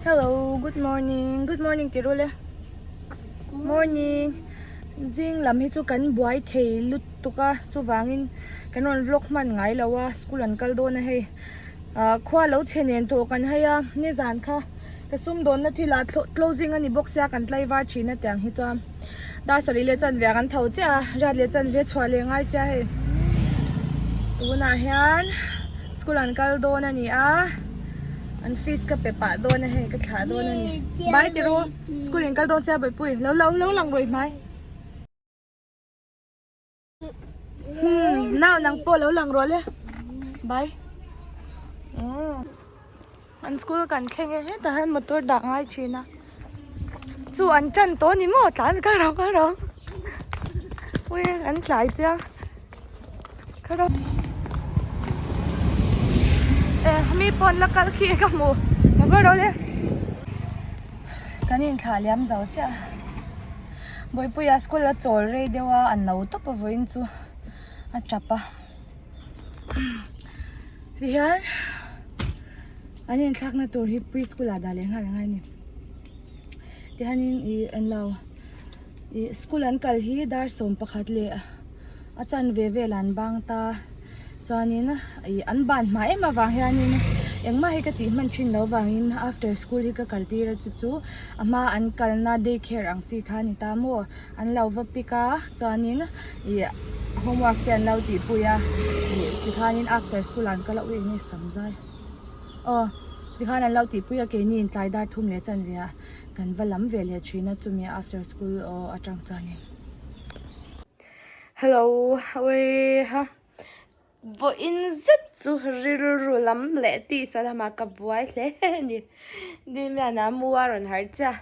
Hello, good morning, good morning ti rul e. Morning. Zing lam hi chu kan buai thei lutuk a, chuvangin kan rawn vlog hman ngai lo a, school an kal dawn a hei. Ah khua lo chhe nen tawh kan hei a, nizan kha ka sumdawnna thil ah closing a ni bawk sia kan tlaivar thin a tiang hi chuan dar sarih leh chanve ah kan tho chiah a, riat leh chanve chhuah leh ngai sia hei. Tunah hian school an kal dawn a ni a, an fees ka pe pah dawn a hei ka thlah dawn a ni. Bye ti ru, school in kal dawn sia Bawihpui, lo lo lo lang rawih hmai. Hmm, nau nang pawh lo lang rawh le. Bye. Oh. An school kan thleng e hetah hian motor dah ngai thin a. Chu an tan tawh ni maw tlan ka ro ka ro. Ui an tlai chiang. Ka ro. Eh mi pawn la kal khi ka hmu. Ka ro le. Kan inthlah liam zo chiah. Bawipuia school a chawl rei deuh a a no tawp a vawiin chu a tap a tihian an inthlakna tur hi pre school ah dah leh nghal angai a ni tihianin ih englo ih school an kal hi dar 11 leh a chanve vel an bang ta. Chuanin ih an ban hma em avang hianin engmah hi ka tih hman thin loh avangin after school hi ka kal tir a chu chu a hma an kalna day care ang chi kha a ni ta maw an lo va pick a chuanin ih homework te an lo tihpui a ih tikhanin after school ah an kal a ui enge sam zai aw tikhan an lo tihpui a keini in tlai dar thum leh chanve ah kan va lam ve leh thin a chumi after school aw atang chuanin. Hello awii ha vawiin zet chu rilru lam leh tisa lamah ka buai hle a ni Damian a mu a rawn harh chiah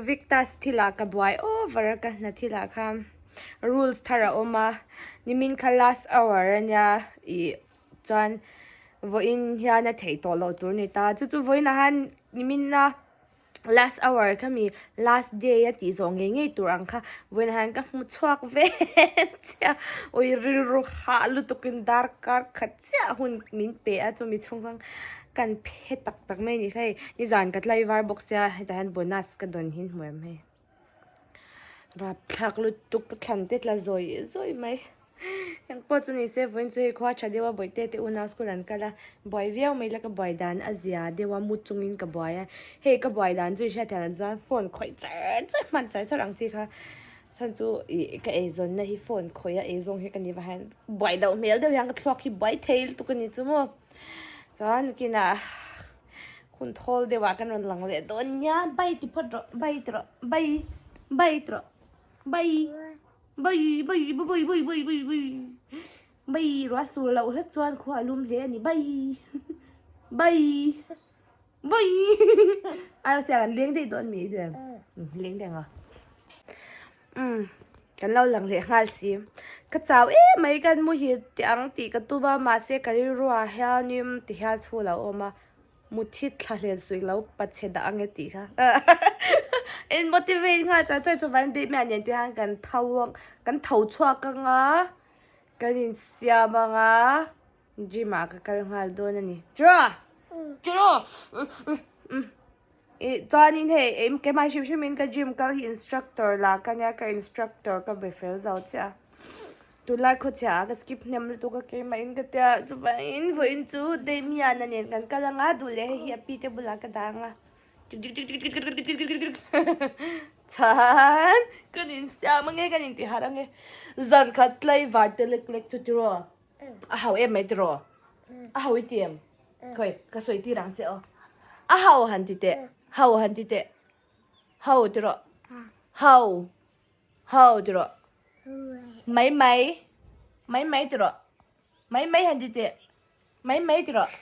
Victus thilah ka buai over a ka hna thilah khan rules thar a awm a nimin kha last hour a nia ih chuan vawiin hian a theih tawh loh tur a ni ta chu chu vawiinah khan nimin a. Last hour kha mi last day a tih zawh ngei ngei tur ang kha vawiin ah hian ka hmu chhuak ve chiah ui rilru hah lutuk in darkar khat chiah hun min pe a chumi chhung chuan kan phe tak tak mai a ni hei nizan ka tlaivar bawk sia hetah hian bonus ka dawn hi hmu em hei. Rapthlak lutuk ka thlan te tla zawi zawi mai. Eng pawh chu ni se vawiin chu hei khua tha deuh a bawihte te unau school an kal a buai viau mai la ka buai dan a zia deuh a mu chungin ka buai a hei ka buai dan chu i hriat thiam chuan phone khawih char char hman char char ang chi kha chhan chu ih ka eizawnna hi phone khawih a eizawng hi ka ni vah hian buai loh hmel deuh hian ka thluak hi buai thei lutuk a ni chu maw chuan kinah. Hun thawl deuh ah kan rawn lang leh dawn nia bye ti phawt rawh bye ti rawh bye bye ti rawh bye bye bye bye bye bye bye bye bye ruah sur loh hlek chuan khua a lum hle a ni bye bye bye ai siang an leng daih dawn mi chuan leng daih ang a umm kan lo lang leh nghal si ka chau em mai kan muhil teh ang tih ka tum a mahse ka rilru ah hianin ti hian chhul a awm a. Muthi thla hlen suih lo pachhe dah ange tih kha in motivate nghal char char chuan date nen te hian kan tho ang kan tho chhuak anga kan insiam anga gym ah ka kal nghal dawn a ni tiraw tiraw ih chuanin hei keimah hrim hrim in ka gym kal hi instructor lah ka nia ka instructor ka be fel zo chiah a. Tunlai khawchhia ah ka skip hnem lutuk a keimah in ka tia chuvangin vawiin chu Damian-a nen kan kal anga duh leh hei hi a pi te bulah ka dah anga chhan kan insiam ange kan intiharh ange zan khat tlaivar te lek lek chu tiraw a hau em mai tiraw a hau i ti em khawi ka sawi tir ang che aw a hau han ti teh hau han ti teh hau tiraw hau Ho ti rawh. Mai mai. Mai mai ti rawh. Mai mai han ti teh. Mai mai ti rawh.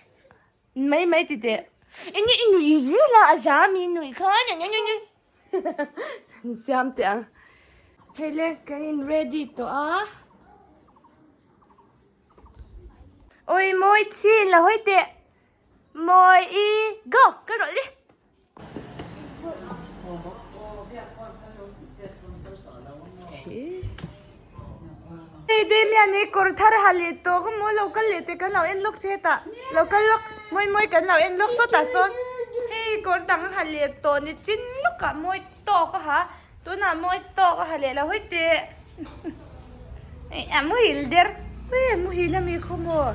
Mai mai ti teh. Enge i nui zel a a za mi nui kha nya nya nya nya. Siam teh ang. Hei le kan in ready tawh a. Oi mawi chin la hawi teh. Mawi i go ka rawh le. Hei Damian hi kawr thar ha leh tawh ka maw lo kal leh teh kan lo en lawk che hetah lo kal lawk mawi mawi kan lo en lawk sawtah sawn hei. kawr dang a ha leh tawh ni chin lawkah mawi tawk a ha tunah mawi tawk a ha leh lo hawi teh a muhil der e muhil ami khaw maw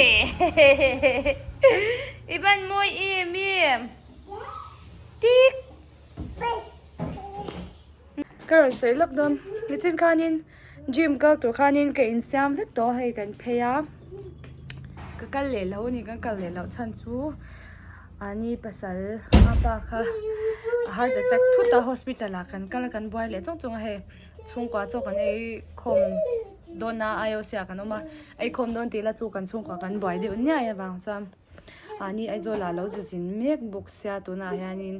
ehehehe i ban mawi em em tik ka rawn sawi lawk dawn nichin khanin gym kal tur khanin ka insiam vek tawh a hei kan phei a ka kal leh lo a ni kan kal leh loh chhan chu ani pasal a pa kha a heart attack thut a hospital ah kan kal a kan buai leh chawng chawng a hei chhungkua chaw kan ei khawm dawn a I_O_C ah kan awm a ei khawm dawn tih la chu kan chhungkua kan buai deuh niai avang chuan ani Aizawl ah lo zu zin mek bawk sia tunah hianin.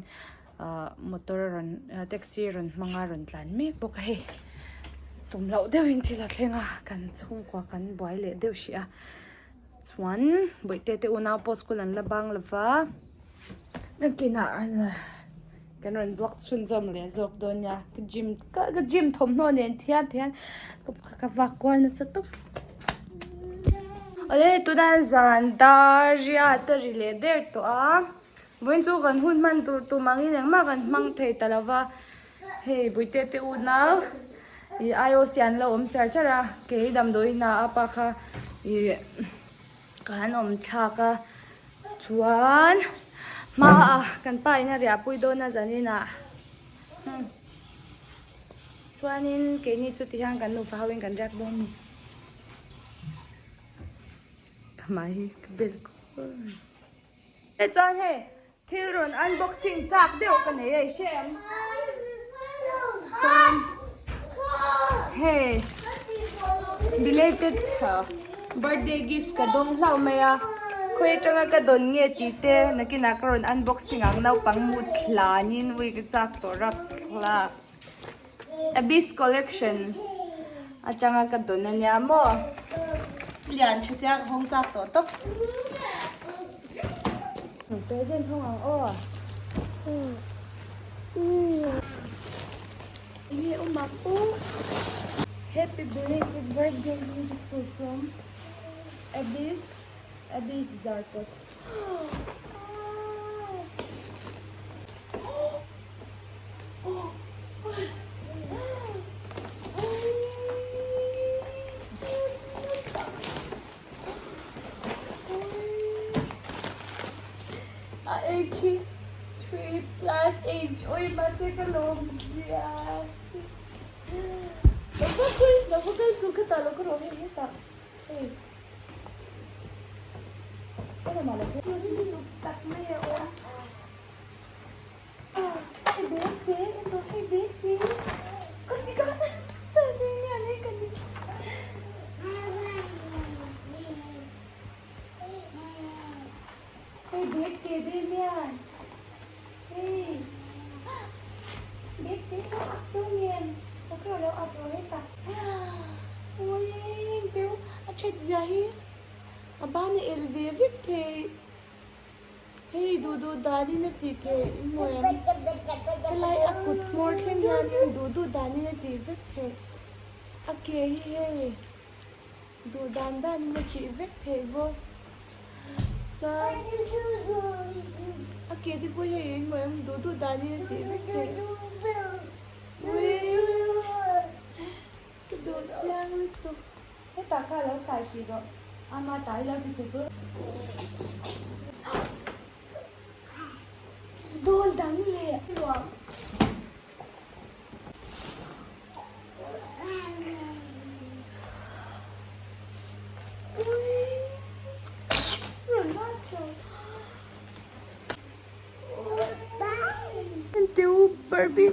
Ahh motor a rawn taxi a rawn hmang a rawn tlan mek bawk a hei tum loh deuhin thil a thleng a kan chhungkua kan buai leh deuh hrih a chuan bawihte te unau pawh school an la bang lo va nakinah kan rawn vlog chhunzawm leh zawk dawn nia ka gym ka gym thawmhnaw nen thian thian ka vak kual nasa tawp. Awle tunah zan dar riat a ri leh der tawh a. Vawiin chu kan hun hman tur tum angin engmah kan hmang thei ta lo va, hei Buite te unau ih IOC an lo awm char char a, kei damdawiin ah a pa kha ih ka han awm thlak a, chuan hmaah kan pa in a riahpui dawn a zanin ah chuanin keini chu ti hian kan nufa ho in kan riak dawn a ni. Ka hmai hi ka bel kual mai. Chuan hei thil rawn unboxing chak deuh ka nei hei hre em chuan hei belated birthday gift ka dawng hlauh mai a khawi atanga ka dawn nge tih te nakinah ka rawn unboxing ang naupang mut hlanin ui ka chak tawh raps thlak Abyss collection atanga ka dawn ania maw lian tha chiang ka hawng chak tawh tawp present hawng ang aw enge awm ang u happy belated birthday beautiful from Abyss Abyss Zarkawt. A age hi 3 plus age oi mahse ka lawm zia lo va kal lo va kal su khatah lo ka rawh hei hetah hei tak mai a awm. A ban a el ve vek thei. Hei duh duh danin a tih theih mawi ang. Helai a kut hmawr thleng hianin duh duh danin a tih vek theih. A ke hi hei duh dan danin a tih vek theih bawk. Chuan a ke te pawh hi hei engmaw em duh duh danin a tih vek theih. Uii ka duh chiang lutuk. Hetah kha lo kai hrih rawh. Ama ta i lo ti che chu. Dawl dang leh ruang. Teu Barbie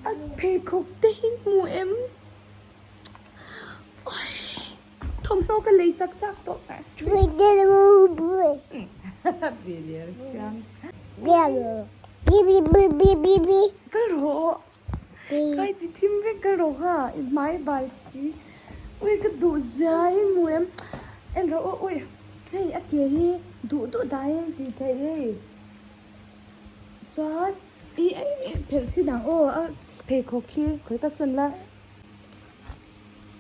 a pheikhawk te hi hmu em? Thawmhnaw ka lei sak chak tawh Kal rawh Kai ti thim vek kal rawh kha i hmai bal si Ui ka duh zia in hmu em En rawh aw ui hei a ke hi duh duh dahin tih theih hei Chuan i phelh chhin ang aw a pheikhawk khi khawi ka sawn la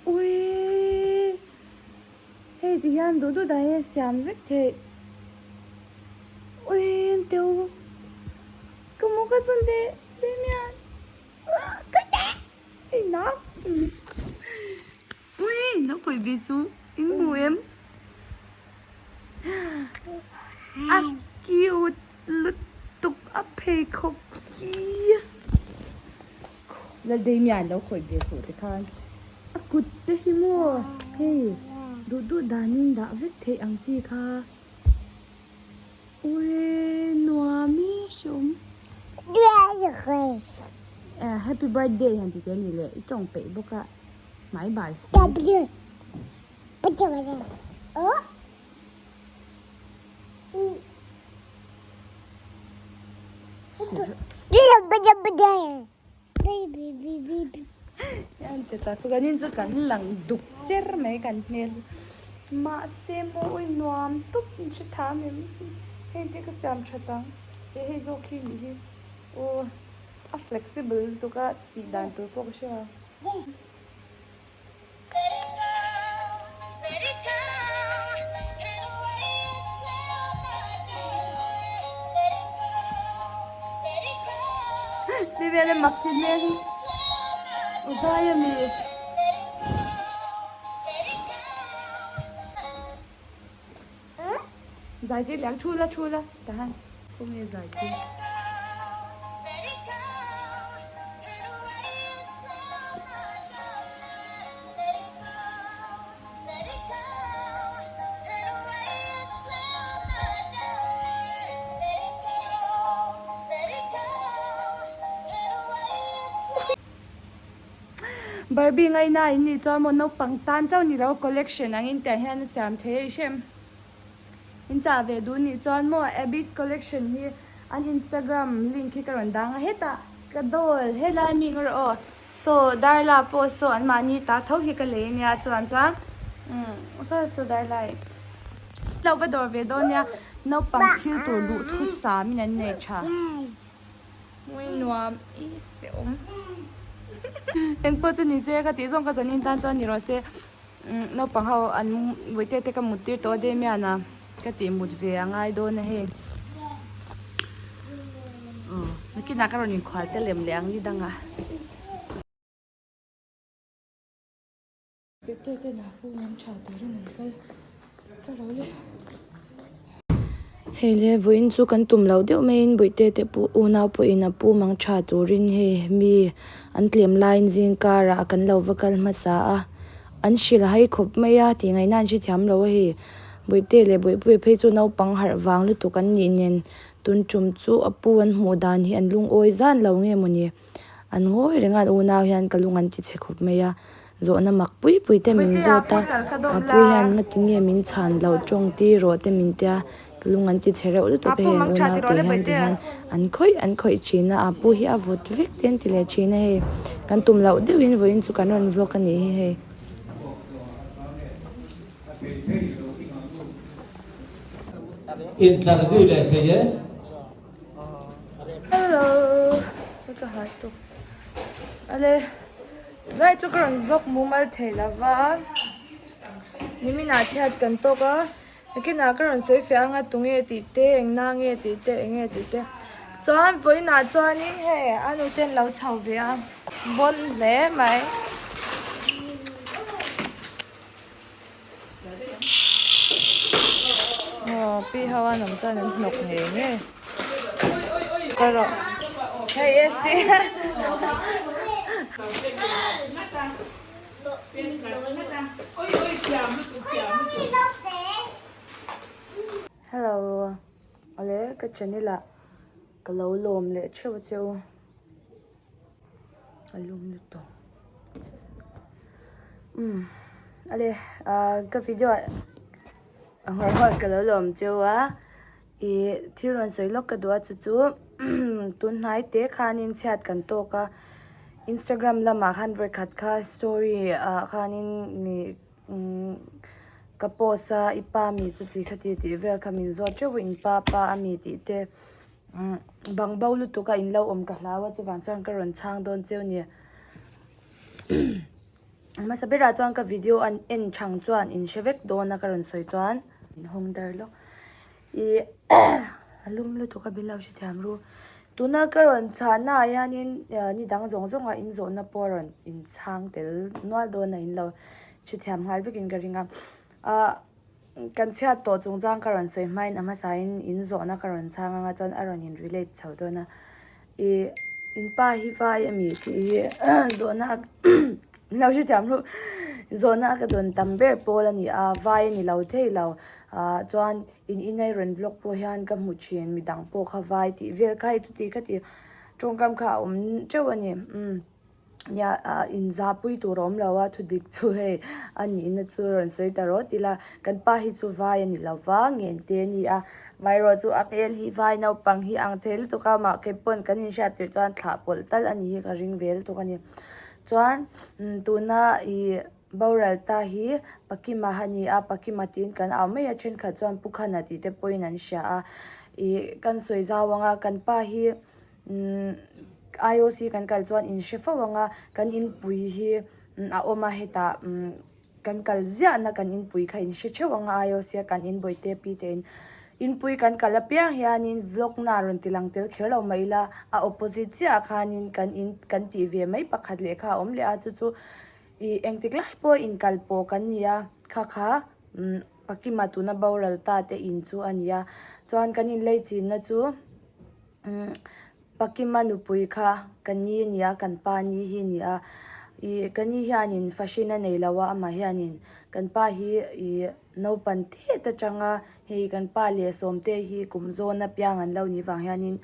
Uii hei ti hian duh duh dan hian siam vek theih Uii teu. Pasawn teh Damian kal teh hei nak ui lo khawih ve chu in hmu em a cute lutuk a pheikhawk hi la Damian lo khawih ve suh tikhan a kut te hi maw hei duh duh danin dah vek theih ang chi kha. Ui nuam i hreawm. Happy birthday han ti te ni le i tawng peih bawk a hmai bar si. Hian che tak kan in chu kan lang duk cher mai kan hmel mahse maw ui nuam tup in hre tham em heng te ka siam that ang he hei zawk hi nih hi aw a flexible lutuk a tih dan tur pawh ka hria. Ti vel e mak ti hmel hi u zai a mi. Zai tir leh ang thu la thu la tahan khawnge zai tir. Barbie ngaina in nih chuan maw naupang tan chauh ni lo collection ang in tiang hian a siam thei a i hrem. In chah ve duh nih chuan maw Abby's collection hi an Instagram link hi ka rawn dang a hetah ka dawl helai mi nga rawh aw saw Darla pawh saw an mahni ta tho hi ka lei ania chuan chuan umm saw saw Darla i lo va dawr ve dawn nia naupang thil tur duh thusam in an nei tha hmui nuam i se awm engpawh chu ni se ka tih zawng ka zanin tan chuan ni rawh se. Naupang ho an bawihte te ka mut tir tawh a Damian a ka tih mut ve a ngai dawn a hei aw nakinah ka rawn inkhual te lem leh ang ni dang ah. Bawihte te nah pawh an tha turin an kal ka lo le. Hei le vawiin chu kan tum loh deuh maiin bawihte te pawh unau pawhin a pu mang tha turin hei mi an tlem laiin zing karah kan lo va kal hmasa a an hrilh hai khawp mai a tih ngaihna an hrethiam lo a hei bawihte leh bawihpuia phei chu naupang harh vang lutuk an nih nen tun tum chu a pu an hmuh dan hi an lungawi zan lo nge mawni. An ngawi reng a, an unau hian ka lung an ti chhe khawp mai a, zawhna mak pui pui te min zawt a, a pu hian ngati nge min chhan loh tawng ti rawh te min tia, ka lung an ti chhe reuh lutuk a hei an unau te hian ti hian an khawih an khawih thin a, a pu hi a vawt vek te an ti leh thin a hei, kan tum loh deuhin vawiin chu kan rawn vlog a nih hi hei. Intlar zui leh thei e. Hello ka ha tuk ale lai chu ka rawn vlog mumal thei lova nimin ah chhiat kan tawk a nakinah ka rawn sawi fiah anga tunge tih te eng na nge tih te eng nge tih te chuan vawiinah chuanin hei a nute an lo chho ve a bawn hle mai. Aw pi ho an awm chuan an hnawk ngei ngei ka rawh hei AC Hello awle ka channel ah ka lo lawm leh theuh a cheu. A lum lutuk umm ale ah ka video ah a nghawr nghawr ka lo lawm cheu a ih thil rawn sawi lawk ka duh a chu chu tun hnai te khanin chhiat kan tawk a instagram lamah khan vawikhat kha story ah khanin ih umm ka post a i pa mi chuti khati tih vel kha min zawt teuh a in pa pa a mi tih te. Umm bang bo lutuk a in lo awm ka hlau a chuvang chuan ka rawn chhang dawn cheu nia hmasa berah chuan ka video an en chhang chuan in hre vek dawn a ka rawn sawi chuan in hawng dar lawk ih a lum lutuk a min lo hrethiam ru. Tuna ka rawn chhahna ah hianin ni dang zawng zawng ah in zawhna pawh a rawn inchhang tel nual dawn a in lo hrethiam nghal vekin ka ring a. Ahh kan chhiat tawh chungchang ka rawn sawi hmain a hmasain in zawhna ka rawn chhang anga chuan a rawn in relate chho dawn a. Ih in pa hi vai ami tih hi zawhna lo hrethiam ru zawhna ka dawn tam ber pawl a ni a vai a ni lo thei lo ah chuan in inei rawn vlog pawh hian ka hmu thin midang pawh kha vai tih vel kha hei chuti khati tawngkam kha a awm teuh a ni umm nia ah inzahpui tur a awm lo a thudik chu hei a nihna chu rawn sawi ta rawt ila kan pa hi chu vai a ni lo va ngen te a ni a amaherawh chu a hmel hi vai naupang hi ang thei lutuk a mah ke pawn kan inhriat tirh chuan thlah pawlh tal a ni hi ka ring ve lutuk a ni chuan tuna ih boral ta hi Pakima a ni a Pakima tiin kan au mai a thenkhat chuan Pu Khana tih te pawhin an hria a ih kan sawi zau ang a kan pa hi umm I_O_C kan kal chuan in hre fo ang a kan inpui hi a awm a hetah umm kan kal ziahna kan inpui kha in hre theuh ang a I_O_C a kan inbawihte pi te in inpui kan kal apiang hianin vlog na rawn ti lang tel kher lo mah ila a opposite chiah ah khanin kan in kan tih ve mai pakhat leh kha a awm leh a chu chu ih engtik lai pawh inkal pawh kan ni a kha kha umm Pakima tuna boral ta te in chu a ni a chuan kan inlei chinna chu umm Pakima nupui kha ka ni a ni a kan pa ni hi a ni a ih ka ni hianin fahrin a nei lo a amah hianin kan pa hi ih naupan tet atanga hei kan pa leh sawmte hi kum zawn apiang an lo nih vang hianin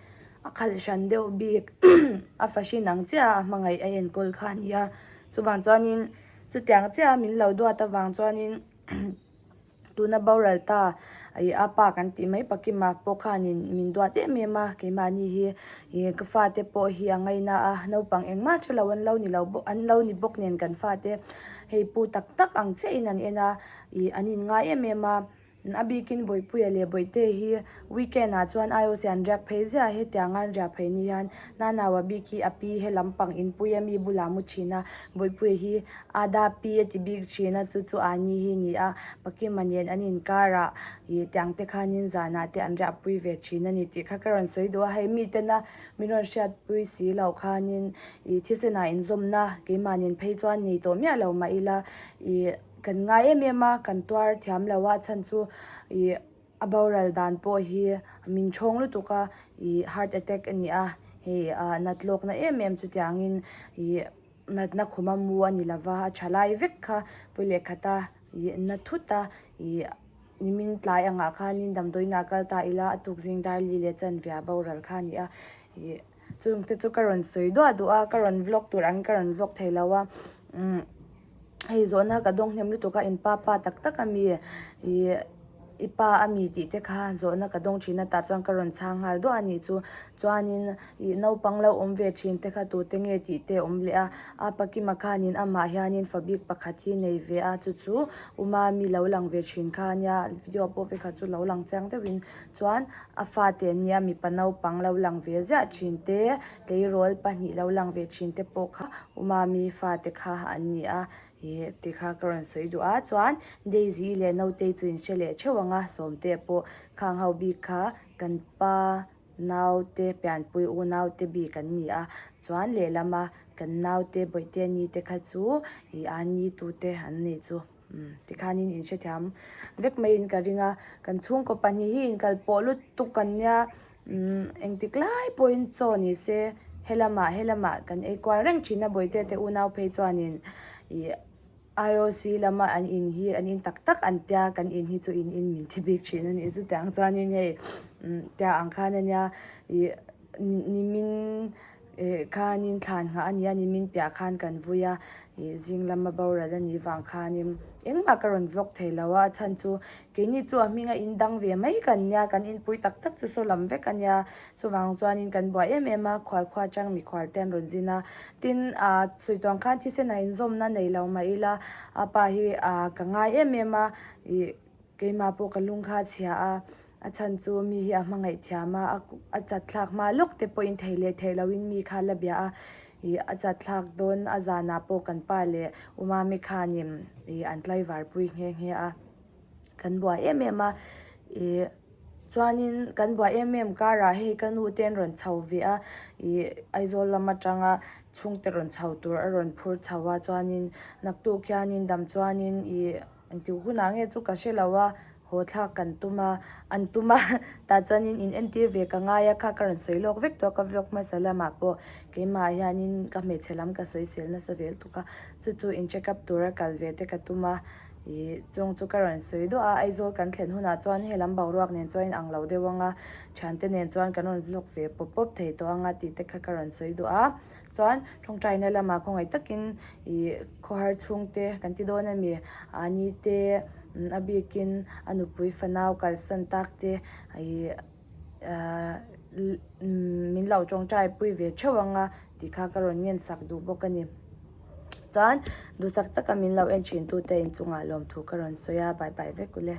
a khalh hran deuh bik a fahrin ang chiah a hmangaih a enkawl kha a ni a chuvang chuanin chutiang chiah a min lo duat avang chuanin. Tuna boral ta ih a pa kan tih mai Pakima pawh khanin min duat em em a keimahni hi ih ka fate pawh hi a ngaina a naupang engmah tha lo an lo ni lo bawk an lo ni bawk nen kan fate hei pu tak tak ang chiahin an en a ih an inngai em em a. A bikin Bawihpuia leh Bawihte hi weekend ah chuan IOC an riak phei ziah a, hetianga an riah phei ni hian Nanaua bik hi a pi he lampang inpui a mi bulah mu thin a, Bawihpuia hi Ada pi a ti bik thin a, chu chu Ani hi ni a, Pakima nen an inkar ah ih tiang te khanin zanah te an riahpui ve thin a ni tih kha ka rawn sawi duh a, hei mitena min rawn hriatpui si loh khanin ih thisenah inzawmna keimah nen phei chuan nei tawh miah lo mah ila ih. Kan ngai em em a, kan tuar thiam lo a chhan chu ih a boral dan pawh hi min thawng lutuk a, ih heart attack a ni a, hei ah nat lawkna em em chutiangin ih natna khuma mu a ni lova a tha lai vek kha pawi leh khat a ih na thut a ih nimin tlai angah khanin damdawiinah kal ta ila a tukzing darli leh chanve a boral kha a ni a ih. Chung te chu ka rawn sawi duah duah a, ka rawn vlog tur angin ka rawn vlog thei lo a, umm hei zawhna ka dawng hnem lutuk a in pa pa tak tak ami ih i pa ami tih te kha zawhna ka dawng thin a tah chuan ka rawn chhang nghal duah a nih chu chuanin ih naupang lo awm ve thin te kha tute nge tih te a awm leh a, a Pakima khanin amah hianin fa bik pakhat hi nei ve a chu chu Umami lo lang ve thin kha ania video pawh vekha chu lo lang chiang deuhin Chuan a fate nia mipa naupang lo lang ve ziah thin te, tleirawl pahnih lo lang ve thin te pawh kha u Mami fate kha an ni a, ih ti kha ka rawn sawi duh a. Chuan Daisy leh Nautei chu in hre leh theuh ang a, Sawmte pawh khang ho bik kha kan pa naute pianpui unaute bik an ni a, chuan lehlama kan naute bawihte ni te kha chu ih a ni tute an nih chu. Umm tikhanin in hrethiam vek maiin ka ring a, kan chhungkaw pahnih hi inkal pawh lutuk kan nia umm engtik lai pawhin chaw ni se helamah helamah kan ei kual reng thin a bawihte te unau phei chuanin ih I_O_C lama an in hi an in tak tak an tia kan in hi chu in in min ti bik thin a nih chutiang chuanin hei umm tia ang khan a nia ih nimin Eh khanin thlan nghah a nia nimin piah khan kan vui a, ih zing lama boral a nih vang khanin engmah ka rawn vlog thei lo a, a chhan chu keini chu a hminga in dang ve mai kan nia, kan inpui tak tak chu saw lam vek a nia, chuvang chuanin kan buai em em a, khual khua atang mikhual te an rawn zin a, tin ah sawi tuang khan thisen ah inzawmna nei lo mah ila a pa hi ah ka ngai em em a, ih keimah pawh ka lung kha a chhia a. A chhan chu mi hi a hmangaih thiam a, a chat thlak hma lawk te pawhin thei leh theih lohin mi kha la bia a, ih a chat thlak dawn a zanah pawh kan pa leh u Mami khanin ih an tlaivar pui nghe nghe a, kan buai em em a, ih. Chuanin kan buai em em karah hei ka nu te an rawn chho ve a, ih Aizawl lam atanga chhungte rawn chho tur a rawn phur chho a, chuanin naktuk hianin dam chuanin ih engtik hunah nge chu ka hre lo a, haw thlak kan tum a, an tum a, tah chuanin in entir ve ka ngai a, kha ka rawn sawi lawk vek tawh a, ka vlog hmasa lamah pawh keimah hianin ka hmeichhe lam ka sawi sel nasa vel tuk a, chu chu in check up tura kal ve te ka tum a. Ih chung chu ka rawn sawi duah a, Aizawl kan thlen hunah chuan helam boruak nen chuan inang lo deuh ang a, thiante nen chuan kan rawn vlog ve pawp pawp thei tawh ang a tih te kha ka rawn sawi duah a. Chuan tawngtaina lamah khawngaih takin ih khawhar chhungte kan ti dawn a mi, a ni te a bikin a nupui fanau kalsan tak te ih ahh min lo tawngtai pui ve theuh ang a tih kha ka rawn ngen sak duh bawk a ni. Chuan duhsak taka min lo en thin tute inchungah lawmthu ka rawn sawi a, bye bye vek ule.